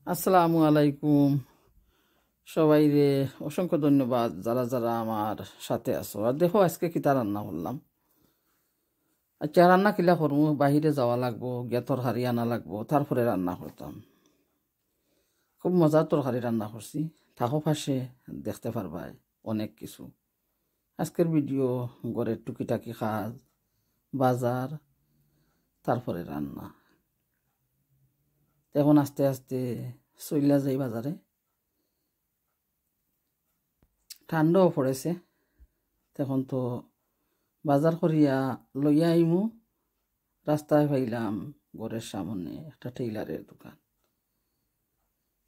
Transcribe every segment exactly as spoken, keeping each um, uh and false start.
আসসালামু আলাইকুম। সবাইরে অসংখ্য ধন্যবাদ, যারা যারা আমার সাথে আছো। আর দেখো, আজকে কিতা রান্না করলাম। আচ্ছা, রান্না কিলা করমু, বাহিরে যাওয়া লাগবো, গিয়া তরকারি আনা লাগবো, তারপরে রান্না করতাম। খুব মজার তরকারি রান্না করছি, থাকো পাশে, দেখতে পারবায় অনেক কিছু। আজকের ভিডিও, ঘরের টুকিটাকি কাজ, বাজার, তারপরে রান্না। এখন আস্তে আস্তে চইলা যাই বাজারে। ঠান্ডাও পড়েছে, তখন তো বাজার করিয়া লইয়া আইমু। রাস্তায় পাইলাম ঘরের সামনে একটা টেইলারের দোকান,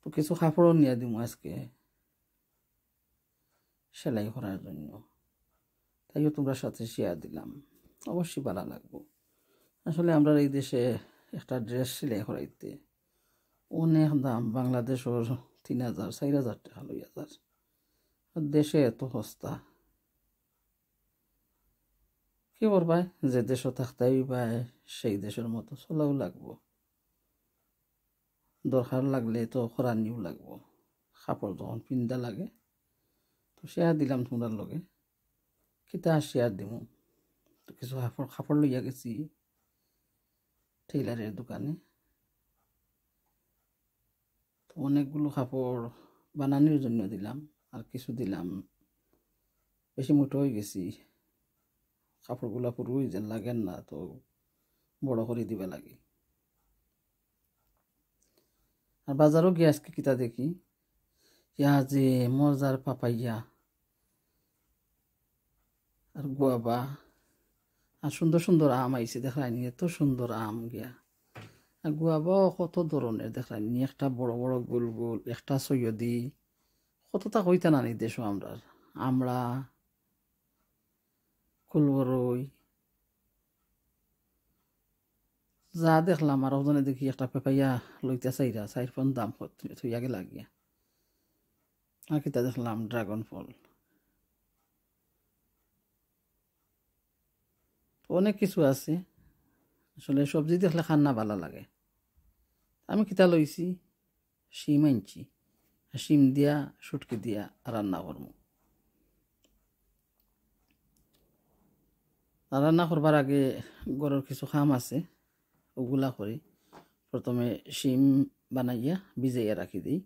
তো কিছু কাপড়ও নিয়ে দিমু আজকে সেলাই করার জন্য। তাইও তোমরা সাথে শেয়ার দিলাম, অবশ্যই ভালা লাগবো। আসলে আমরার এই দেশে একটা ড্রেস সেলাই করাইতে অনেক দাম, বাংলাদেশর তিন হাজার, চাইর হাজার টেকা লইয়া যার। আর দেশে এত সস্তা, কি করবায়, যে দেশো থাকতায় অইবায়, সেই দেশর মতো চলাও লাগবো। দরকার লাগলে তো করানিও লাগবো, কাপড় যখন পিন্দা লাগে। তো শেয়ার দিলাম তোমরার লগে, কিতা শেয়ার দিমু। তো কিছু কাপড়, কাপড় লইয়া গেছি টেইলারের দোকানে। তো অনেকগুলো কাপড় বানানির জন্য দিলাম, আর কিছু দিলাম, বেশি মোটা অই গেছি, কাপড়গুলা পুরু অই যার, লাগের না, তো বড় করি দিবা লাগি। আর বাজারও গিয়া আজকে কিতা দেখি, ইয়া যে মজার পাপাইয়া আর গুয়াবা, আর সুন্দর সুন্দর আম আইছে, দেখরায়নি, এত সুন্দর আম গিয়া। আর গুয়াবাও কত ধরনের, দেখরায়নি, একটা বড় বড় গোল গোল, একটা সৈয়দি, কততা কইতা নানি দেশো আমরার, আমড়া, কুলবরই। যা দেখলাম, আর ওজনে দেখি একটা পেপাইয়া লইতা চাইরা, চাইর পন দাম কত, থইয়া গেলা গিয়া। আর কিতা দেখলাম, ড্রাগন ফল। অনেক কিছু আছে। আসলে সবজি দেখলে খান্না ভালা লাগে। আমি কিতা লইছি, শিম আনছি। আর শিম দিয়া, শুটকি দিয়া রান্না করমু। আর রান্না করবার আগে ঘরর কিছু কাম আছে, ওগুলা করি। প্রথমে শিম বানাইয়া ভিজাইয়া রাখি দেই।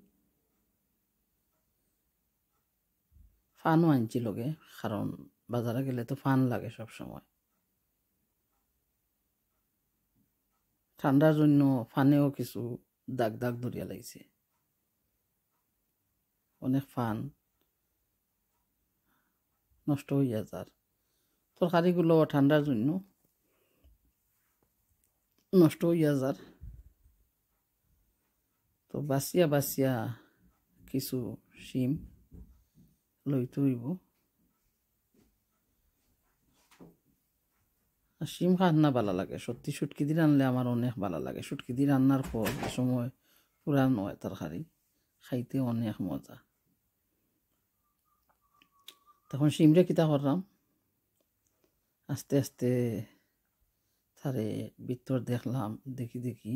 ফানও আনছি লগে, কারণ বাজারে গেলে তো ফান লাগে সব সময়। ঠান্ডার জন্য ফানেও কিছু দাগ দাগ ধরিয়া লাইছে, অনেক ফান নষ্ট অইয়া যার। তরকারিগুলো ঠান্ডার জন্য নষ্ট অইয়া যার। তো বাছিয়া বাছিয়া কিছু শিম লইতে অইবো। আর শিম খান্না ভালা লাগে, সত্যি শুটকি দি রানলে আমার অনেক ভালা লাগে। শুটকি দি রান্নার পর যে সময় পুরান অয় তরকারি, খাইতে অনেক মজা। তখন শিমরে কিতা করলাম, আস্তে আস্তে তারে ভিতর দেখলাম, দেখি দেখি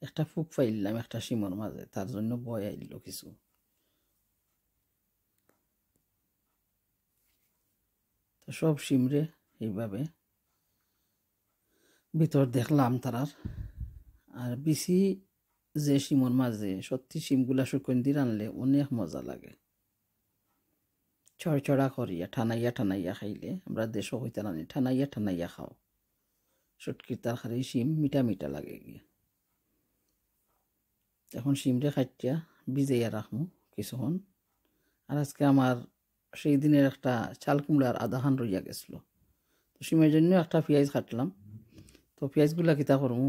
একটা ফুক পাইলাম একটা শিমর মাঝে, তার জন্য ভয় আইলো কিছু। তো সব শিমরে এইভাবে ভিতর দেখলাম তারার। আর বিচি যে শিমর মাঝে, সত্যি শিমগুলা শুকন দি রানলে অনেক মজা লাগে। ছড়ছড়া করিয়া, টানাইয়া টানাইয়া খাইলে, আমরা দেশো কইতা নানি, টানাইয়া টানাইয়া খাও। শুটকির তরকারি শিম মিঠা মিঠা লাগে গিয়া। এখন শিমরে কাটিয়া ভিজাইয়া রাখমু কিছুক্ষণ। আর আজকে আমার সেই দিনের একটা চাল কুমড়ার আধাখান রইয়া গেছিল, তো শিমের জন্য একটা পিয়াজ কাটলাম। তো পিয়াজগুলা কিতা করমু,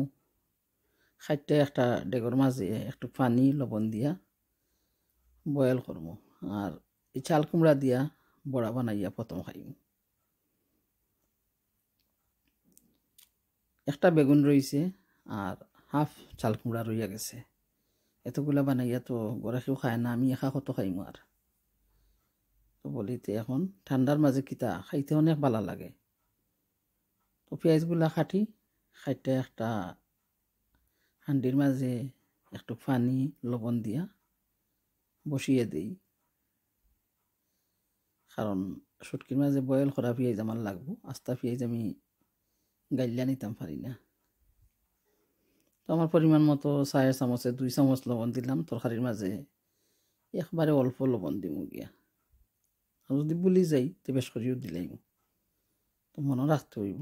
কাটিয়া একটা ডেগর মাঝে একটু পানি লবণ দিয়া বয়েল করমু। আর এই চাল কুমড়া দিয়া বড়া বানাইয়া প্রথম খাইমু। একটা বেগুন রইছে আর হাফ চাল কুমড়া রইয়া গেছে। এতগুলা বানাইয়া তো ঘরে কেউ খায় না, আমি একা কত খাইমু আর। তো বলিতে এখন ঠান্ডার মাঝে কিতা খাইতে অনেক ভালা লাগে। তো পিয়াজগুলা কাটি, কাটিয়া একটা হান্ডির মাঝে একটু পানি লবণ দিয়া বসিয়ে দেই, কারণ শুটকির মাঝে boil করা পিয়াইজ আমার লাগবো। আস্তা পিয়াইজ আমি গাইল্লা নিতাম পারি না। তো আমার পরিমাণ মতো চায়ের চামচে দুই চামচ লবণ দিলাম তরকারির মাঝে, একবারে অল্প লবণ দিমু গিয়া। আর যদি ভুলি যাই, তে বেশ করিও দিলাইমু। তো মনে রাখতে হইব।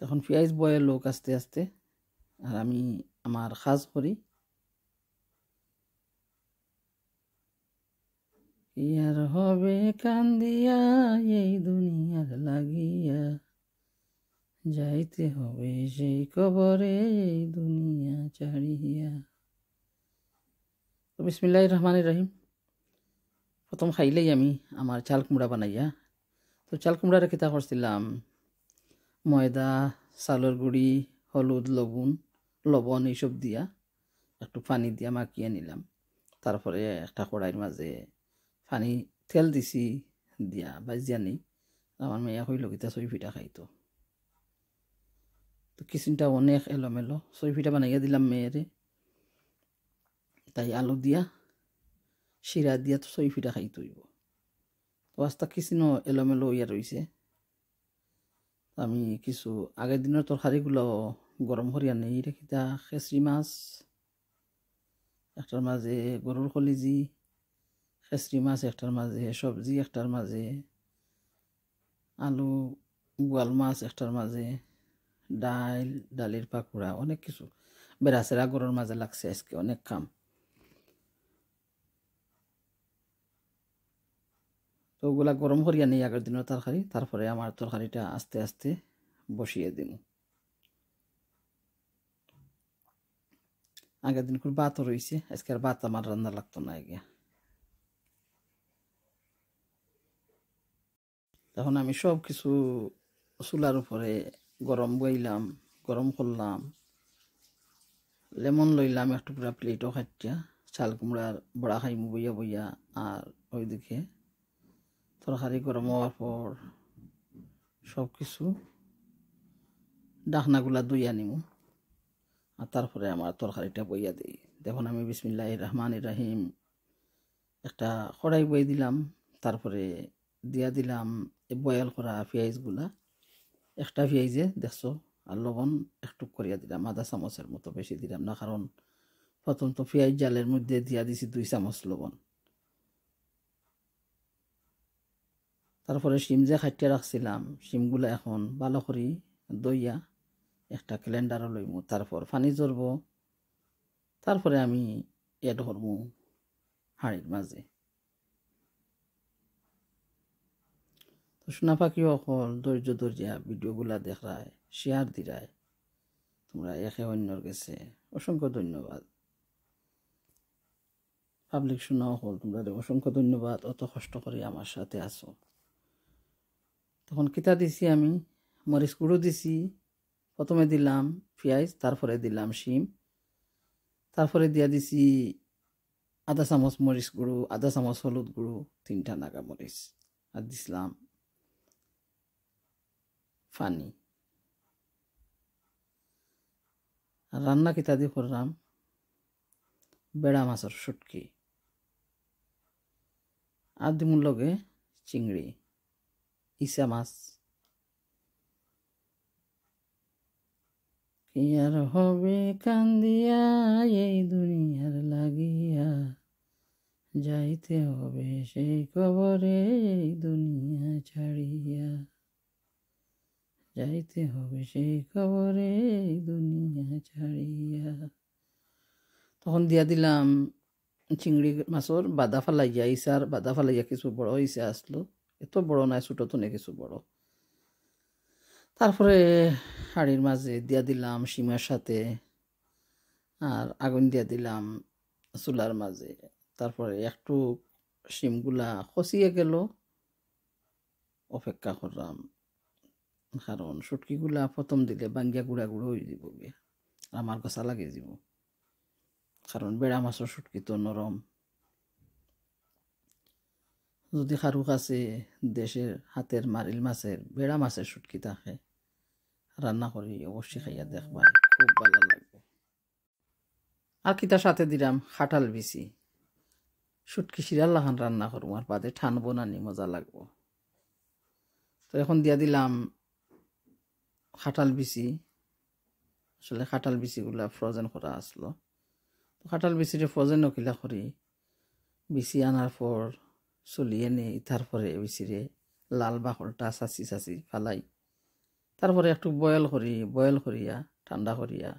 তখন পিয়াইজ boil হোক আস্তে আস্তে, আর আমি আমার কাজ করি। কি আর হবে কান্দিয়া এই দুনিয়ার লাগিয়া, যাইতে হবে সেই কবরে এই দুনিয়া ছাড়িয়া। তো বিসমিল্লাহির রহমানির রহিম। প্রথম খাইলেই আমি আমার চাল কুমড়া বানাইয়া। তো চাল কুমড়ারে কিতা করছিলাম, ময়দা, চালর গুঁড়ি, হলুদ, লবণ, লবণ এইসব দিয়া একটু পানি দিয়া মাখিয়ে নিলাম। তারপরে একটা কড়াইর মাঝে পানি, তেল দিছি, দিয়া ভাজিয়া নি। আমার মেয়ে কইল কিতা সই পিঠা খাইতো। তো কিচেনটা অনেক এলোমেলো, সই পিঠা বানাইয়া দিলাম মেয়েরে, তাই আলু দিয়া শিরা দিয়া তো সই পিঠা খাইতে হইব। তো আস্তা কিচেনও এলোমেলো হইয়া রইছে। আমি কিছু আগের দিনের তরকারিগুলো গরম করিয়া নেই, এটা কিতা খেসরি মাছ, একটার মাঝে গরুর কলিজি, খেসরি মাছ একটার মাঝে, সবজি একটার মাঝে, আলু, বোয়াল মাছ একটার মাঝে, ডাইল, ডালের পাকুড়া, অনেক কিছু বেড়াছেড়া গরুর মাঝে লাগছে আজকে, অনেক কাম। তো ওগুলা গরম করিয়া নেই আগের দিনের তরকারি, তারপরে আমার তরকারিটা আস্তে আস্তে বসিয়ে দিমু। আগের দিন করে ভাতও রইছে, আজকে আর ভাত আমার রান্না লাগতো না গিয়া। তখন আমি সব কিছু চুলার উপরে গরম বইলাম, গরম করলাম, লেমন লইলাম এক টুকরা প্লেটও খাইটা, চাল কুমড়ার বড়া খাইমু বইয়া বইয়া। আর ওইদিকে তরকারি গরম হওয়ার পর সব কিছু ঢাকনাগুলা ধুইয়া নিমু, আর তারপরে আমার তরকারিটা বইয়া দিই। দেখুন, আমি বিসমিল্লাহির রহমানির রহিম একটা কড়াই বই দিলাম, তারপরে দিয়া দিলাম এই বয়েল করা পিয়াইজগুলা। একটা পিয়াইজে দেখছো, আর লবণ একটু করিয়া দিলাম, আধা চামচের মতো, বেশি দিলাম না, কারণ প্রথম তো পিয়াইজ জালের মধ্যে দিয়া দিছি দুই চামচ লবণ। তারপরে শিম যে কাটিয়া রাখছিলাম, শিমগুলা এখন ভালো করি ধইয়া একটা ক্যালেন্ডারও লইমু, তারপর পানি ঝরবো, তারপরে আমি অ্যাড করমু হাঁড়ির মাঝে। তো সোনা পাখি অকল ধৈর্য ধরিয়া ভিডিওগুলা দেখরায়, শেয়ার দিরায় তোমরা একে অন্যর গেছে, অসংখ্য ধন্যবাদ। পাবলিক সোনা অকল তোমরা অসংখ্য ধন্যবাদ, অত কষ্ট করি আমার সাথে আছো। তখন কিতা দিছি আমি, মরিচ গুঁড়ো দিছি, প্রথমে দিলাম পিয়াইজ, তারপরে দিলাম শিম, তারপরে দিয়া দিছি আধা চামচ মরিচ গুঁড়ো, আধা চামচ হলুদ গুঁড়ো, তিনটা নাগা মরিচ, আর দিছিলাম পানি। আর রান্না কিতা দি করলাম, বেড়া মাছর শুটকি, আর দিমু লগে চিংড়ি, ইসা মাছ। কি আর হবে কান্দিয়া এই দুনিয়ার লাগিয়া, যাইতে হবে সেই কবরে এই দুনিয়া ছাড়িয়া, যাইতে হবে সেই কবরে এই দুনিয়া ছাড়িয়া। তখন দিয়া দিলাম চিংড়ি মাছর বাদা ফালাইয়া, ইসার বাদা ফালাইয়া কিছু বড় ইসা আসলো, এত বড় নায়, ছোট তো নায়, কিছু বড়। তারপরে হাঁড়ির মাঝে দিয়া দিলাম শিমের সাথে, আর আগুন দিয়া দিলাম চুলার মাঝে। তারপরে একটু শিমগুলা খসিয়ে গেল, অপেক্ষা করলাম, কারণ শুটকিগুলা প্রথম দিলে ভাঙ্গিয়া গুঁড়া গুঁড়া হয়ে দিব গিয়া, আর আমার গসা লাগে দিব, কারণ বেড়া মাছর শুটকি তো নরম। যদি কারো কাছে দেশের হাতের মারিল মাছের, বেড়া মাছের শুটকি থাকে, রান্না করি অবশ্যই খাইয়া দেখবা। আর কিতা সাথে দিলাম কাঁঠাল বিচি। শুটকি শিরার লাখান রান্না করমু, আর বাদে টানবো নানি, মজা লাগবো। তো এখন দিয়া দিলাম কাঁঠাল বিচি। আসলে কাঁঠাল বিচিগুলা frozen করা আসলো। তো কাঁঠাল বিচিরে frozen কিলা করি, বিচি আনার পর ছুলিয়ে নেই, তারপরে বিচিরে লাল বাকলটা ছাছি ছাছি ফালাই, তারপরে একটু boil করি, boil করিয়া ঠান্ডা করিয়া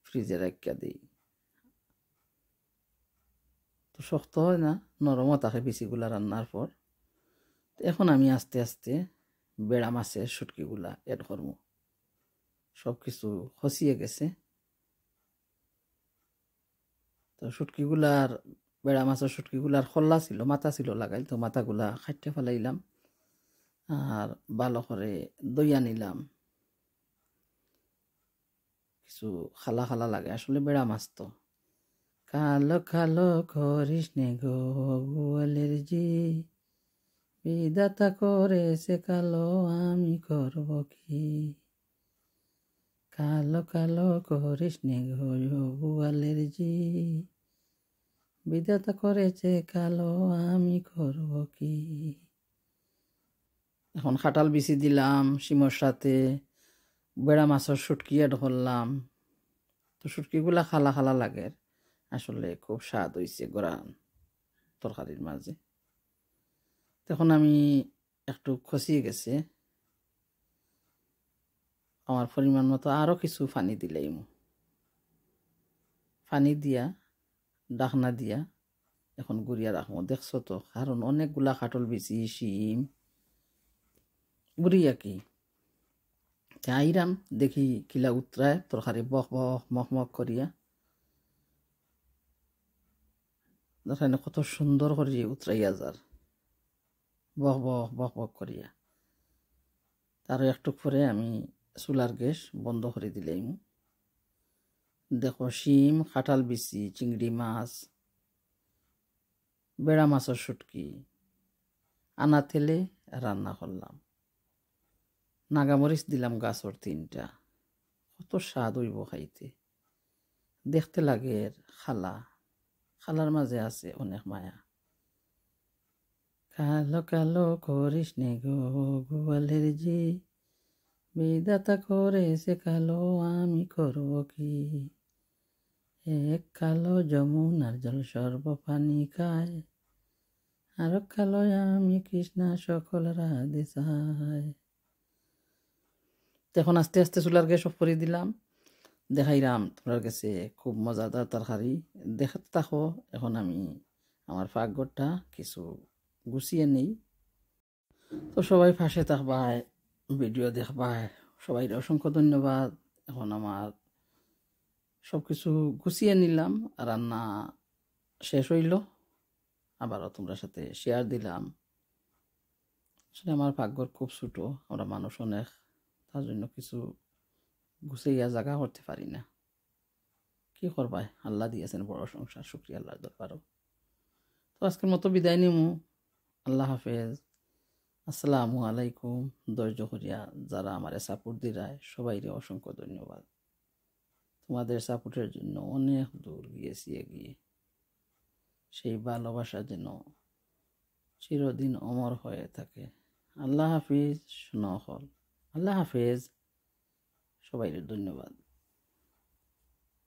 ফ্রিজে রাখিয়া দেই। তো শক্ত হয় না, নরমও থাকে বিচিগুলা রান্নার পর। তো এখন আমি আস্তে আস্তে বেড়া মাছের শুটকিগুলা add করমু। সব কিছু খসিয়ে গেছে। তো শুটকিগুলার, বেড়া মাছের শুটকিগুলার খোল্লা ছিল, মাথা ছিল লাগাইল, তো মাথাগুলা কাটিয়া ফালাইলাম। আর ভালো করে ধইয়া নিলাম। কিছু কালা কালা লাগে আসলে বেড়া মাছ তো। কালো কালো করিস নে গো গোয়ালের জি, বিধাতা করেছে কালো, আমি করব কি? কালো কালো করিস নে গো গোয়ালের জি, বিধাতা করেছে কালো, আমি করব কি? এখন কাঁঠাল বিচি দিলাম, শিমর সাথে বেড়া মাছের শুটকি add করলাম। তো শুটকিগুলা কালা কালা লাগে, আসলে খুব স্বাদ হইছে গরান তরকারির মাঝে। তখন আমি একটু খসিয়ে গেছে, আমার পরিমাণ মতো আরও কিছু পানি দিলাইমু। পানি দিয়া, ঢাকনা দিয়া এখন গুড়িয়া রাখমু। দেখছো তো, কারণ অনেকগুলা কাঁঠাল বিচি, শিম, গুড়িয়া কি। তে আইরাম, দেখি কিলা উতরায় তরকারি, বক বক মক মক করিয়া। দেখেন কত সুন্দর করি উতরাইয়া যার, বক বক বক বক করিয়া। তার একটু পরে আমি চুলার গ্যাস বন্ধ করি দিলাইমু। দেখো, শিম, কাঁঠাল বিচি, চিংড়ি মাছ, বেড়া মাছের শুটকি আনা তেলে রান্না করলাম। নাগামরিচ দিলাম গাছর তিনটা, কত স্বাদ হইব খাইতে। দেখতে লাগে কালা, কালার মাঝে আছে অনেক মায়া। কালো কালো করিস নে গো গোয়ালের জি, বিধাতা করেছে কালো, আমি করব কি? এক কালো যমুনার জল সর্ব পানি খায়, আর কালো আমি কৃষ্ণা সকল রাধে চায়। তো এখন আস্তে আস্তে চুলার গ্যাস off করি দিলাম, দেখাইরাম তোমরার গেছে খুব মজাদার তরকারি। দেখতে থাকো, এখন আমি আমার পাকঘরটা কিছু গুছিয়ে নেই। তো সবাই পাশে থাকবায়, ভিডিও দেখবায়, সবাইরে অসংখ্য ধন্যবাদ। এখন আমার সব কিছু গুছিয়ে নিলাম, রান্না শেষ হইল, আবারও তোমরার সাথে share দিলাম। আসলে আমার পাকঘর খুব ছোট, আমরা মানুষ অনেক, তার জন্য কিছু গুছাইয়া জাগা করতে পারি না। কি করবায়, আল্লাহ দিয়েছেন বড় সংসার, শুক্রিয়া আল্লাহর দরবারও। তো আজকের মতো বিদায় নিমু, আল্লাহ হাফেজ, আসসালামু আলাইকুম। ধৈর্য করিয়া যারা আমারে support দিরায়, সবাইরে অসংখ্য ধন্যবাদ। তোমাদের support-এর জন্য অনেক দূর গিয়েছি এগিয়ে। সেই ভালোবাসা যেন চিরদিন অমর হয়ে থাকে। আল্লাহ হাফিজ, শোনা হল। আল্লাহ হাফেজ, সবাইরে ধন্যবাদ।